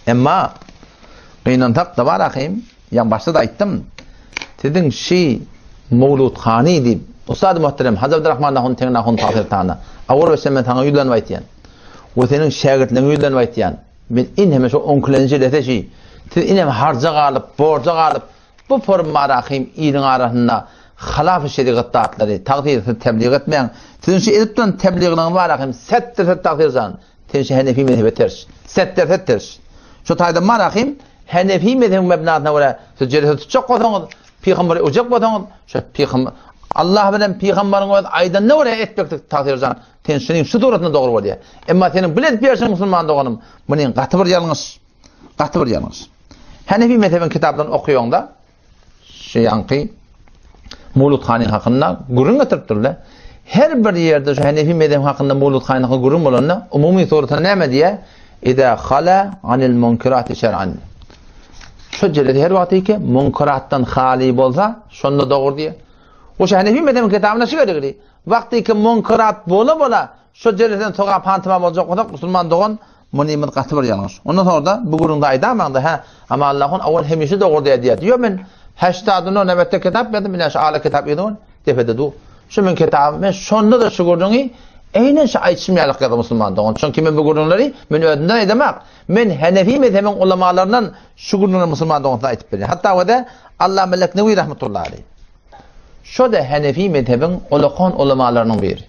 Emma gynansak-da bar ahym, ýaňy başda-da aýtdym, siziň şi Mowludhany diýip, ussady muhterem Hajy Abdurahman ahun Teňňe ahun tagsyr-tana, awal başda men saňa ýüzlenip aýtýan we seniň şägirtleriňe ýüzlenip aýtýan, men ine şu onkilenji jelese şi, siz ine harja galyp, borja galyp, bu forum bar ahym iliň arasynda halaf-y şerigat zatlary, tagsyr siz teblig etmäň, siziň şu edip duran tebligiňiz bar ahym, setdir-set tagsyr jan, Sen şu Henefi mezhebe ters. Setderset ters. Şu taýdan bar ahym, Henefi mezhebiň mebnasyna görä siz jelese tutjak bolsaňyz, pygamberi öwjek bolsaňyz, şu pygamber Allah bilen pygamberiň öz aýdanyna görä etmeklik tagsyr jan. Sen şunuň şu suratynda dogry bolýar. Emma seniň bile edip ýörşüň musulman doganym, munyň gaty bir ýalňyş. Gaty bir ýalňyş. Henefi mezhebiň kitaplaryny okaýaňda, Şu ýaňky Mowlud hanyň hakynda gürrüň getiripdirler. Her bir ýerde şu Henefi mezhebi hakynda Mowlud hanyň hakynda gürrüň bolanda umumy suratda näme diýýär? Iza hala anil munkirati şer'an. Şu jelesi her wagt ki munkiratdan hali bolsa, şonda dogry diýýär. O şu Henefi mezhebiň kitabynda şu gerekli. Wagty ki munkirat bola-bola şu jelesden sogap han tamam boljak bolsak, musulman dogan Munymyz gaty bir ýalňyş. Ondan soňra-da bu gürrüňde aýdamaňda, hä, Amanullah owal hemişe dogry diýýär diýýär. Ýok, men heştadynda nöbetde kitap berdim, ine şu ala kitap ýygyň, depede dur. Şu meň kitabym, men şonda-da şu gürrüňi eýnen şu aýdyşym ýalyk ýazdym musulman dogan. Çünki men bu gürrüňleri men özümden aýdamak. Men Henefi mezhebiň ulamalaryndan şu gürrüňleri musulman dogan size aýdyp berýän. Hatda we-de Allame Leknewi rahmetullahi aleýh. Şo-da Henefi mezhebiň ulakan ulamalarynyň biri.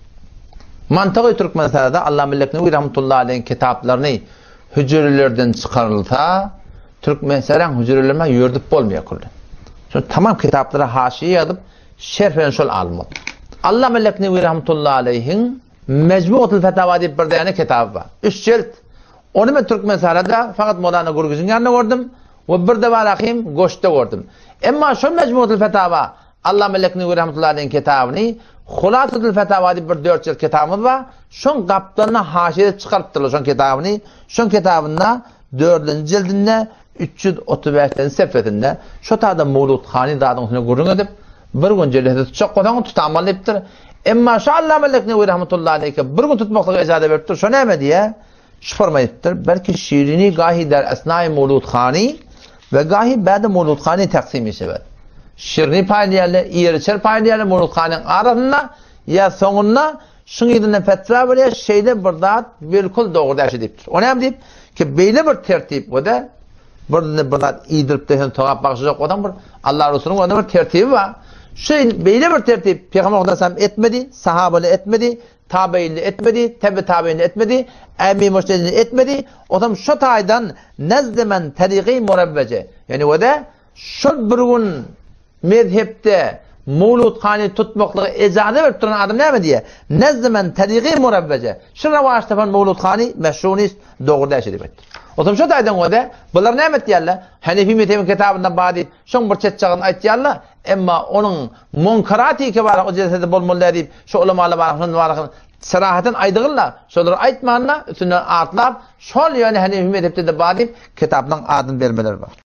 Mantygy Türkmenistanda Allame Leknewi rahmetullahi aleýhiň kitaplaryny hüjrelerden çykarylsa, Türkmenistanyň hüjrelerine ýördüp bolmaýar külli. Şo tamam kitaplara haşiýe ýazyp, şerh beren şol alym boldy. Allame Leknewi rahmetullahi aleýhiň Mejmuatul Fetawa diýip bir däne kitaby bar. Üç jilt. Ony men Türkmenistanda fakat Molana Gürgüjiň ýanynda gördüm. We bir-de bar ahim goşda gördüm. Emma şol Mejmuatul Fetawa Allama Leknewi rahmetullahi aleýhiň kitabyny Hulasatul Fetawa diýip bir dört jilt kitabymyz bar. Şoň gapdalynda haşiýede çykarypdyrlar şoň kitabyny. Şoň kitabynda dördünji jildinde 335-nji sefesinde şo taýda Mowlud hany zadyň üstünde gürrüň edip, bir gün jelese tutjak bolsaň tutamaly diýipdir. Emma şo Allama Leknewi rahmetullahi aleýhe bir gün tutmaklyga ijaza beripdir. Şo näme diýýär? Şu forma aýdypdyr, Belki şirini gahi der esnai mowludhani we gahi bäde mowludhani taksim işebet. Şirini paýlaýarlar, iýer-içer paýlaýarlar mowludhanyň arasynda ýa soňunda şuň yzyndan fetwa berýär, şeýle bir zat bilkul dogry däl şeý diýipdir. O näme diýip, ki beýle bir tertip we-de bir bir zat iýdirip-de sen sogap bagşlajak bolsaň bir Allah Resulynyň özüniň bir tertibi bar. Şu beýle bir tertip Pygamber Aleyhisselam etmedi, sahabalar etmedi, Tabeýinli etmedi, tebe tabeýinli etmedi, ämi mujtehidin etmedi, otam şo taýdan nezdemen terigi murewweje, ýagny we-de şol bir gün mezhepde mowludhany tutmaklyga ejaza berip duran adam näme diýýär? Nezdemen terigi murewweje, şu rowaç tapan mowludhany meşru nist, dogry däl şeý diýip aýtdy. Otam şo taýdan we-de bular näme etýärler? Henefi mezhebiň kitabynda bar diýip, şoň bir çetjagyn aýtýarlar, Emma onuň munkaraty kebara o jesede bolmaly däl diýip, şu ulamalar bar, şonda bar, serahaten aýdygynda, şolary aýtmanda, üstünden atlap, şol ýöne Henefi mezhepde-de bar diýip, kitaplaryň adyny bermeleri bar.